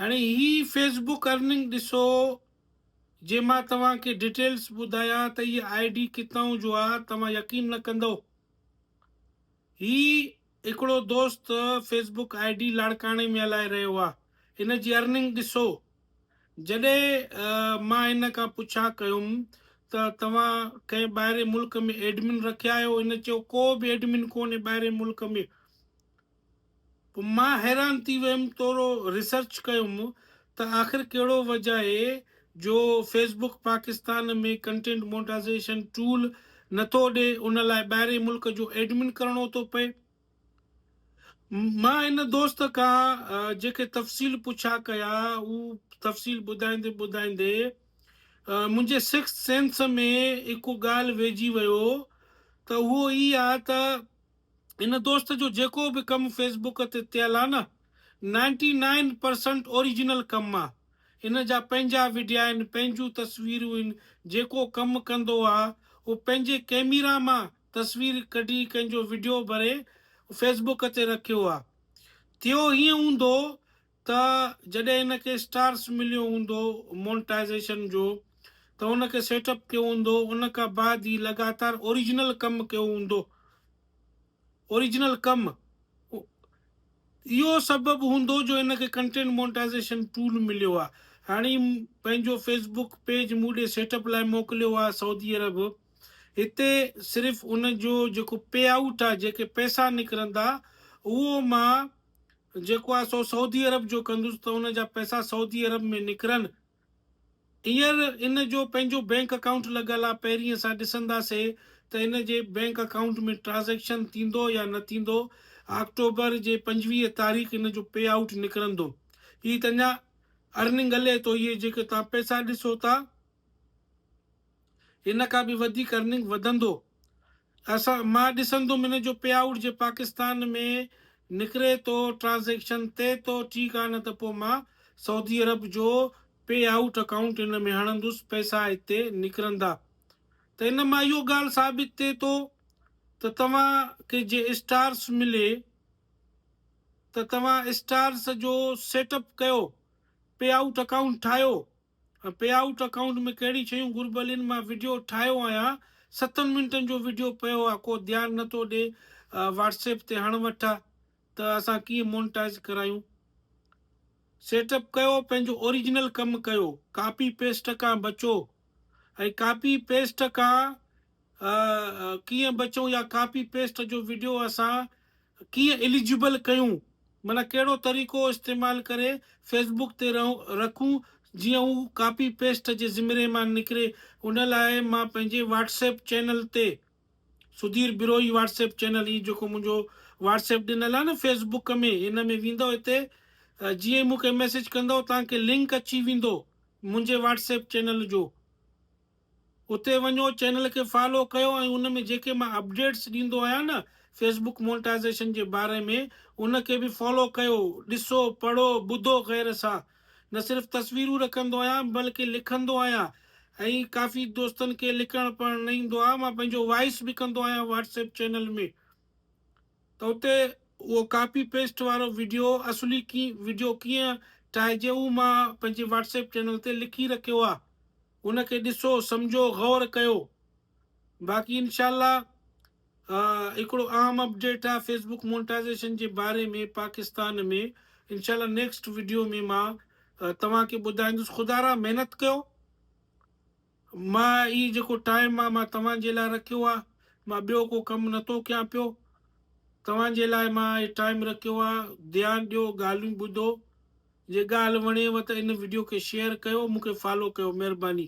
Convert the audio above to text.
هاڻي هي fee book earning ڏسو جي مان توهان کي ڊيٽيلز ٻڌايان ته هي I D ڪٿان جو آ توهان يقين نه ڪندو هي هڪڙو دوست فيس بڪ I D لاڙڪاڻي ۾ هلائي رهيو آ ان جي ارننگ ڏسو جڏهن مان هن کان پڇا ڪيم ته توهان ڪنهن ٻاهرين ملڪ ۾ ايڊمن رکيا آهيو هن چيو ڪو به ايڊمن ڪونهي ٻاهرين ملڪ ۾ پوء مان حيران ٿي ويم ٿورو ريسرچ ڪيم ته آخر ڪهڙو وجه آهي جو Facebook Pakistan ۾ content monetisation tool نٿو ڏي ان لاء ٻاهرين ملڪ جو ايڊمن ڪرڻو ٿو پئي. مان ان دوست کان جيڪي تفصيل پڇا ڪيا هو تفصيل ٻڌائيندي ٻڌائيندي منهنجي سڪسٿ سينس ۾ هڪ ڳالهه ويهجي ويو ته اهو هي آ ته ان دوست جو جيڪو به ڪم فيس بڪ تي تيل آ نه نائنٽي نائن پرسنٽ اوريجنل ڪم آ ان جا پنهنجا وڊيا آهن پنهنجون تصويرون آهن جيڪو ڪم ڪندو آ اهو پنهنجي ڪيميرا مان تصوير ڪڍي ڪنهن جو وڊيو ڀري فيس بڪ تي رکيو آ ٿيو هيئن هوندو ته جڏهن هن کي اسٽارس مليو هوندو مونٽائزيشن جو ته ان کي سيٽ اپ ڪيو هوندو ان کان بعد هي لڳاتار اوريجنل ڪم ڪيو هوندو اوريجنل ڪم اهو سبب هوندو جو هن کي ڪنٽينٽ مونٽائزيشن ٽول مليو آهي هاڻي پنهنجو فيس بڪ پيج مون ڏي سيٽ اپ لاء موڪليو آهي سعودي عرب هتي صرف ان جو جيڪو پي آئوٽ آهي جيڪي پئسا نڪرندا اهو مان جيڪو آهي سو سعودي عرب جو ڪندس ته ان جا پئسا سعودي عرب ۾ نڪرن. هينئر ان جو پنهنجو بئنڪ اڪائونٽ لڳل آهي پهرين اسان ڏسنداسي ته ان جي بئنڪ اڪائونٽ ۾ ٽرانزيڪشن ٿيندو يا نه ٿيندو. آڪٽوبر جي 25 تاريخ ان جو پي آئوٽ نڪرندو. هي ته اڃا ارننگ هلي ٿو اهي جيڪي توهان پئسا ڏسو ٿا. ان کان به وڌيڪ ارننگ وڌندو اسان مان ڏسندم ان جو پي آئوٽ جي پاڪستان ۾ نڪري ٿو ٽرانزيڪشن تي ٿو ٺيڪ آ نه ته پو مان سعودي عرب جو پي آئوٽ اڪائونٽ ان ۾ هڻندس پئسا هتي نڪرندا ته ان مان اهو ڳالهه ثابت ٿئي ٿو ته توهان کي جي اسٽارس ملي ته توهان اسٽارس جو سيٽ اپ ڪيو پي آئوٽ اڪائونٽ ٺاهيو ۽ پي آئوٽ اڪائونٽ ۾ ڪهڙي شيون گهربل ان مان وڊيو ٺاهيو آهيان ستن منٽن جو وڊيو پيو آ ڪو ڌيان نه ٿو ڏي واٽس ايپ تي هڻ وٺ آ ته اسان ڪيئن مونٽائز ڪرايون سيٽ اپ ڪيو پنهنجو اوريجنل ڪم ڪيو ڪاپي پيسٽ کان بچو ۽ ڪاپي پيسٽ کان ڪيئن بچون يا ڪاپي پيسٽ جو وڊيو اسان ڪيئن اليجبل ڪيون معنيٰ ڪهڙو طريقو استعمال ڪري فيس بڪ تي رکون جيئن هو ڪاپي پيسٽ جي ذمري مان نڪري ان لاء مان پنهنجي واٽس ايپ چينل تي Sudhir Brohi WhatsApp channel هي جيڪو منهنجو واٽس ايپ ڏنل آهي نه فيس بڪ ۾ ان ۾ ويندو هتي جيئن ئي مون کي ميسيج ڪندو توهان کي لنڪ اچي ويندو منهنجي واٽس ايپ چينل جو اتي وڃو چينل کي فالو ڪيو ۽ ان ۾ جيڪي مان اپڊيٽس ڏيندو آهيان نه فيس بڪ مونٽائزيشن جي باري ۾ ان کي به فالو ڪيو ڏسو پڙهو ٻڌو غير سان نه صرف تصويرون رکندو آهيان بلڪه لکندو آهيان ۽ ڪافي دوستن کي لکڻ پڙهڻ نه ايندو آهي مان پنهنجو وائس به ڪندو آهيان واٽس ايپ چينل ۾ ته اتي اهو ڪاپي پيسٽ وارو وڊيو اصلي ڪي وڊيو ڪيئن ٺاهجي اهو مان پنهنجي واٽس ايپ چينل تي لکي رکيو آهي ان کي ڏسو سمجهو غور ڪيو باقي انشاء الله هڪڙو اهم اپڊيٽ آ فيس بڪ مونٽائزيشن جي باري ۾ پاڪستان ۾ انشاء الله نيڪسٽ وڊيو ۾ مان توهان کي ٻڌائيندس خدا را محنت ڪيو مان هي جيڪو ٽائيم آ مان توهان جي لاء رکيو آ مان ٻيو ڪو ڪم نٿو ڪيان پيو توهان جي لاء مان هي ٽائيم رکيو آ ڌيان ڏيو ڳالهيون ٻڌو جي ڳالهه وڻيو ته ان وڊيو کي شيئر ڪيو مون کي فالو ڪيو مهرباني.